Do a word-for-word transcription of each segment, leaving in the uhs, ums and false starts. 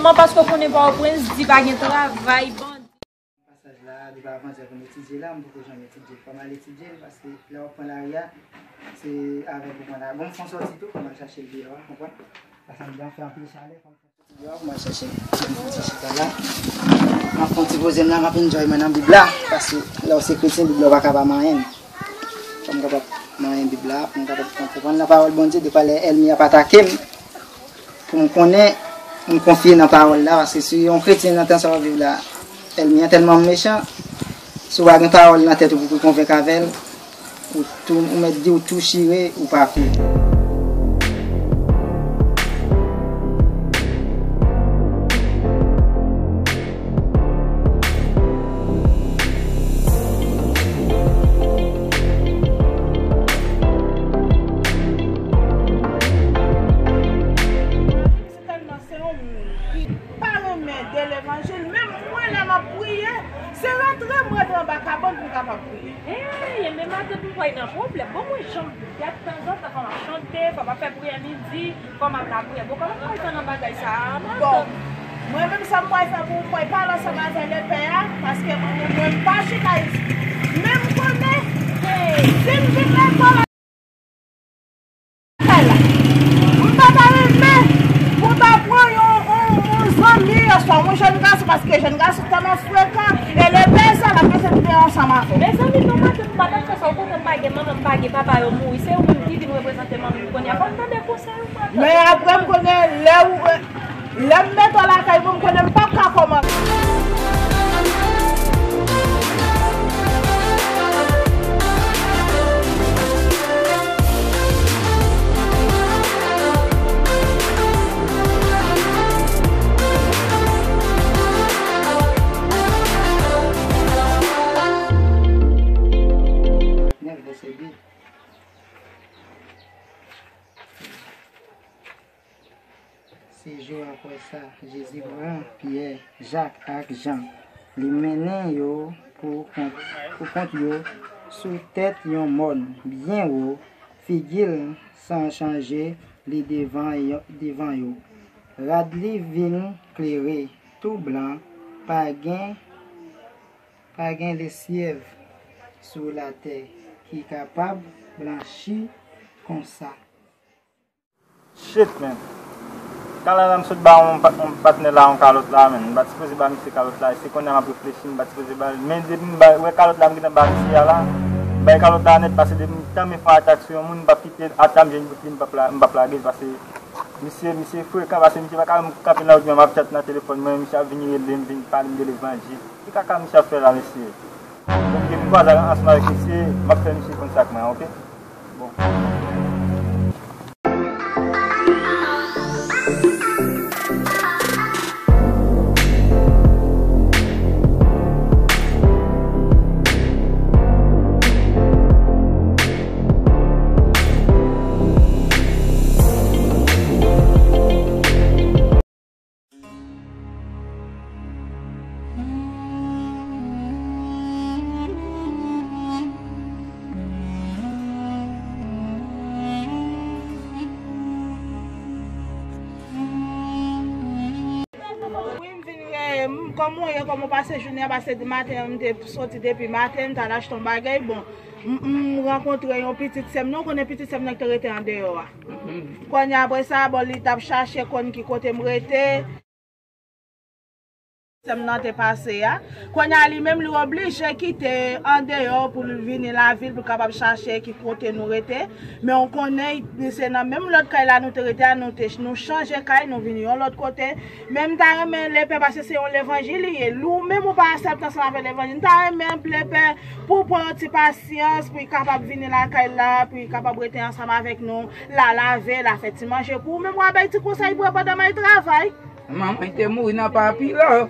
Kòman paske w konnen Pòtoprens, di pa gen travay, bandi. Pasaj la, depi avanjè pou m etidye la, m poko janm etidye. Fò m al etidye l, paske lè w ap pran lari a, se avè m pou pran lari. Bon, m fè yon sòti tou, fò m al chache l deyò a, konprann? Paske anndan fè anpil chalè, fò m fè yon sòti deyò a pou m al chache l. M fè yon ti chita la. M ap fè yon ti poze m la, m ap enjoy mwen nan Bib la, paske lè w se kretyen, Bib la w pa ka pa manyen l. Fò m kapab manyen Bib la, pou m kapab konprann lapawòl Bondye, dekwa lè ènmi ap atake m, pou m konnen, pou m konfye nan pawòl la, paske si yon kretyen nan tan sa w ap viv la, ènmi an tèlman mechan, si w pa gen pawòl nan tèt ou pou w konvenk avè l, ou tou, ou mèt di w tou chire, ou pa kouri. Tèlman se yon moun ki pa renmen de levanjil, menm mwen lè m ap priye, se rantre m rantre anba kabann pou m kapab priye. Hey, men maten pou pray nan pwoblèm. Bon, mwen janm gad tanzantan, fò m ap chante, fò m ap fè priyè midi, fò m al lapriyè. Bon, kòman m pral fè nan bagay sa a, maten? Bon, mwen menm sa m pral fè pou m pray, pale ansanm avè Lepè a, paske mwen menm mwen pa chita isit. Men m konnen, si m vin lekòl, kay la. M pa ta renmen pou ta pran yon, yon, yon zanmi oswa yon jèn gason, paske jèn gason tèlman frekan, e Lepè sa l ap pase tout ansanm avè w. Mezanmi, non, maten m pa t ap fè sa, okontrè, m pa gen manman, m pa gen papa, yo mouri, se ou menm ki vin reprezante manmi m kounye a, fò m tande konsèy ou, maten. Men apre m konnen lè ou, lè m mete w lakay mwen, m konnen m p ap ka kòmanse. Nèf vèsè de. Six jou apre sa, Jezi pran Pyè, Jak ak Jan. Li mennen yo pou kont, pou kont yo sou tèt yon mòn byen wo, figi l san chanje, li devan yo, devan yo. Rad li vin klere, tou blan, pa gen, pa gen lesyèv sou latè ki kapab blanchi konsa. Shit, man. Talè a m sot ba yon pa-, yon patnè la yon kalòt la, man. M pa t sipoze ba misye kalòt la. E se kounye a m ap reflechi, m pa t sipoze ba l. Men depi m ba, wè kalòt la m gentan ba misye a la, m bay kalòt la nèt, paske depi m tanmen fè yon atak sou yon moun, m p ap kite ata m jwenn bout li, m p ap la, m p ap lage l, paske misye, misye frekan, paske misye pa ka wè m kanpe nan wout mwen, m ap chat nan telefòn mwen, misye ap vin rele m, vin pale m de levanjil. Ki kaka misye ap fè la, mesye? Bon, depi m kwaze ansanm avèk misye, m ap fè misye konn sa k mwen, oke? Bon. Wi, m vin, eh, m, kòman w ye, kòman w pase jounen an, pase maten an, m te soti depi maten, m t al achte yon bagay, bon, m, m rankontre yon pitit sè m, non, w konnen pitit sè m nan ki te rete andeyò a. Kounye a, apre sa, bon, li t ap chache konn ki kote m rete. Sè m nan te pase a. Kounye a, li menm, li oblije kite andeyò pou l vini lavil pou l kapab chache ki kote nou rete. Men w konnen, se nan menm lòt kay la nou te rete a, nou te, nou chanje kay, nou vin yon lòt kote. Men m ta renmen Lepè, paske se yon levanjil li ye. Ou menm ou pa aksepte ansanm avèk levanjil. M ta renmen Lepè pou w pran yon ti pasyans, pou l kapab vini lakay la, pou l kapab rete ansanm avèk nou, l a lave, l a fè ti manje pou ou. Menm w a bay ti konsèy pou yo pandan m al travay. Manman te mouri nan papi la.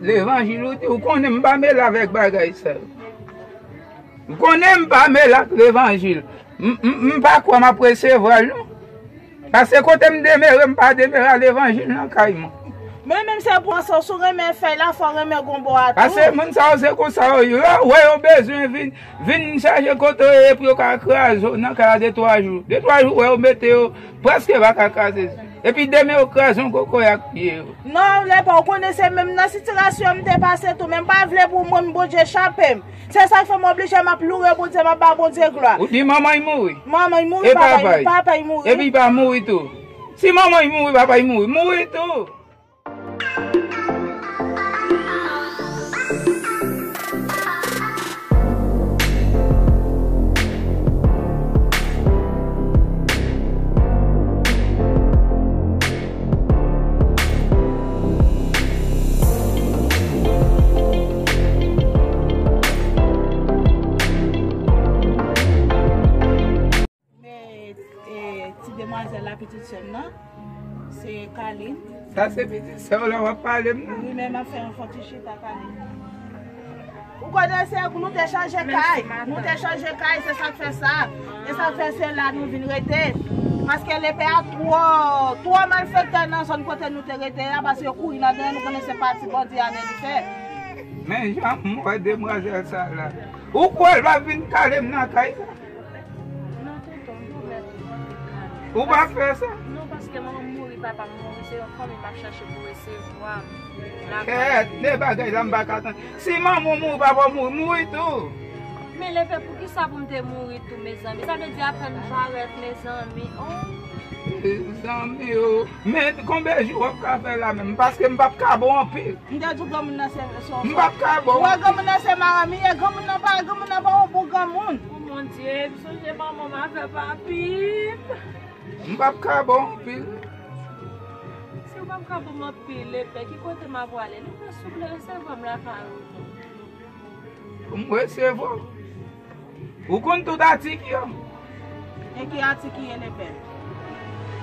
Levanjil ou di, ou konnen m pa mele avèk bagay sa yo. Ou konnen m pa mele ak levanjil. M, m, m pa kwè m ap resevwa l, non. Paske kote m demere, m pa demere a levanjil nan kay mwen. Men menm se pou ansanm, si w renmen fèy la, fò w renmen gonbo a tou. Paske moun sa yo se konsa yo ye. Yo wè yo bezwen vin, vin chache kote yo ye pou yo ka kraze w nan kay la de twa jou. De twa jou, wè yo mete yo, prèske pa ka kraze. Epi demen yo kraze yon kokoy ak pye yo. Non, Lepè, ou konnen se menm nan sitirasyon m te pase tou, men m pa vle pou mwen, Bondye chape m. Se sa k fè m oblije m ap loure Bondye, m ap ba Bondye glwa. Ou di manman y mouri? Manman y mouri, e papa y, papa y? Papa y mouri. Epi pa mouri tou? Si manman y mouri, papa y mouri, mouri tou. Men, e, ti demwazèl la, pitit sè m nan, se Kalin. Sa se pitit sè w la w ap pale m nan? Wi, men m ap fè yon fon ti chita, Kalin. Ou konnen se nou te chanje kay. Nou te chanje kay, se sa k fè sa. E sa k fè se la nou vin rete. Paske lepè a twò, twò malfektè nan zòn kote nou te rete a, paske yo kouri ladan, nou konnen se pati bandi a nèg li fè. Men jan m wè demwazèl sa la. Ou kwè l va vin kale m nan kay sa? Non, tonton, m pwomèt ou, m pa vin kale. Ou p ap fè sa? Non, paske manman m mouri, papa m mouri, se yon fanmi m ap chache pou resevwa m. Kèt, de bagay la m pa ka tann. Si manman w mouri, papa w mouri, mouri tou. Men lepè, poukisa pou m te mouri tou, mezanmi? Sa vle di aprann jarèt, mezanmi. Oh. Mezanmi, oh. Men konbyen jou w ap ka fè la menm? Paske m p ap ka bon anpil. M te di w granmoun nan se, se, m p ap ka bon. Ou wè granmoun nan se maranm li ye, granmoun nan pa, granmoun nan pa yon bon granmoun. Oh mon Dye, m sonje manman m avè papi m. M p ap ka bon anpil. Si w p ap ka bon m anpil, lepè, ki kote m ap prale? Lepè, souple, resevwa m lakay ou non. Pou m resevwa w? Ou konn tout atik yo? E ki atik ki ye lepè?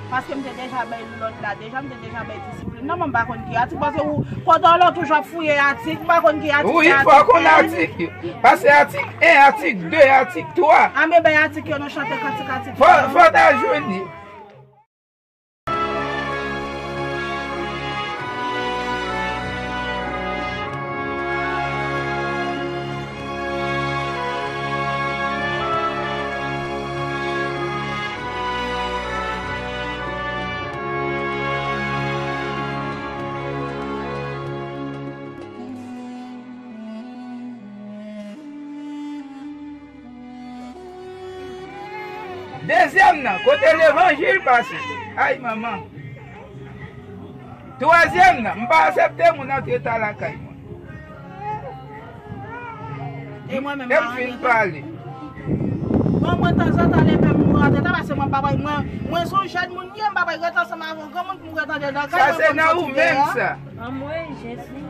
Paske m te deja bay lòd la, deja m te deja bay disiplin nan, men m pa konn ki atik, paske ou, kote w la, w toujou ap fouye atik, m pa konn ki atik. Wi, fò w konn atik yo. Paske atik en, atik de, atik twa. Anben bay atik yo, nou chante kantik atik yo. Fò, fò w ta jwenn li. Dezyèm nan, kote levanjil pase? Ay, manman. Twazyèm nan, m pa aksepte moun antre ta lakay mwen. E mwen menm, e m fin pale. Bon, mwen, tanzantan, lepè m rantre ta, paske mwen pa bay, mwen, mwen se yon jèn moun m ye, m pa bay rete ansanm avè yon granmoun pou m rete andedan kay mwen. Sa se nan ou menm sa. Anmwey, Jezi.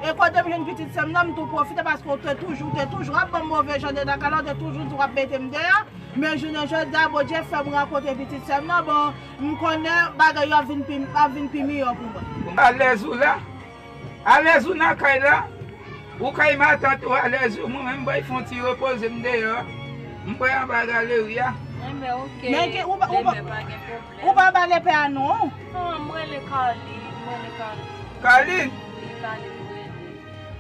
E kote m jwenn pitit sè m nan, m tou pwofite paske w te toujou, w te toujou ap ban m move jan de dakalo, w te toujou di w ap mete m deyò. Men jounen jodi a, Bondye fè m rankontre pitit sè m nan, bon, m konnen bagay yo ap vin pi, ap vin pi miyò pou mwen. Alèz ou la? Alèz ou nan kay la? Ou kay matant ou alèz ou, mwen menm, m bay fon ti repoze m deyò. M bay anba galeri a. Enben, oke. Men ki, ou pa, ou pa, lepè pa gen pwoblèm. Ou pa ba lepè a non. Non, m rele Kalin, m rele Kalin. Kalin? Wi, Kalin, m rele.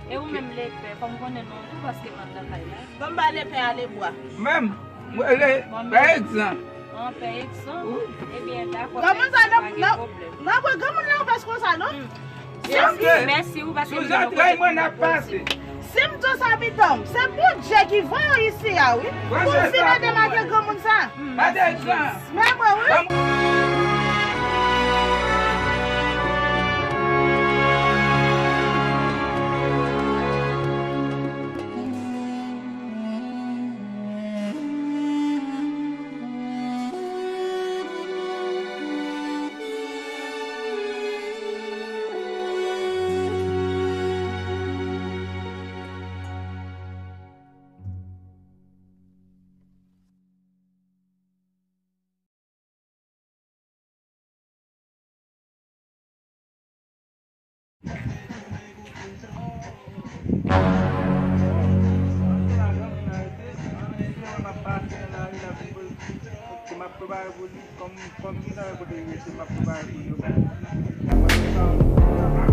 E ou menm lepè, fò m konnen non ou tou paske m ap nan kay la. Ban m ba lepè a lebwa. Menm, m rele Pè Egzan. An, Pè Egzan? Wi. Ebyen, dakò, Pè Egzan, pa gen pwoblèm. Granmoun sa, n ap wè granmoun nan fè konsa, non? Hmm. Mèsi, mèsi, wi, paske m gen yon kote pou mwen. Sou zantray mwen n ap pase. Si m di w sa, pitit, se Bondye ki voye w isi a, wi. Pou w vin ede m ak granmoun sa. Pè Egzan. Men mwen, wi. M ap prepare pou li, kòm, kòm m ta wè kote l rete, m ap prepare pou li.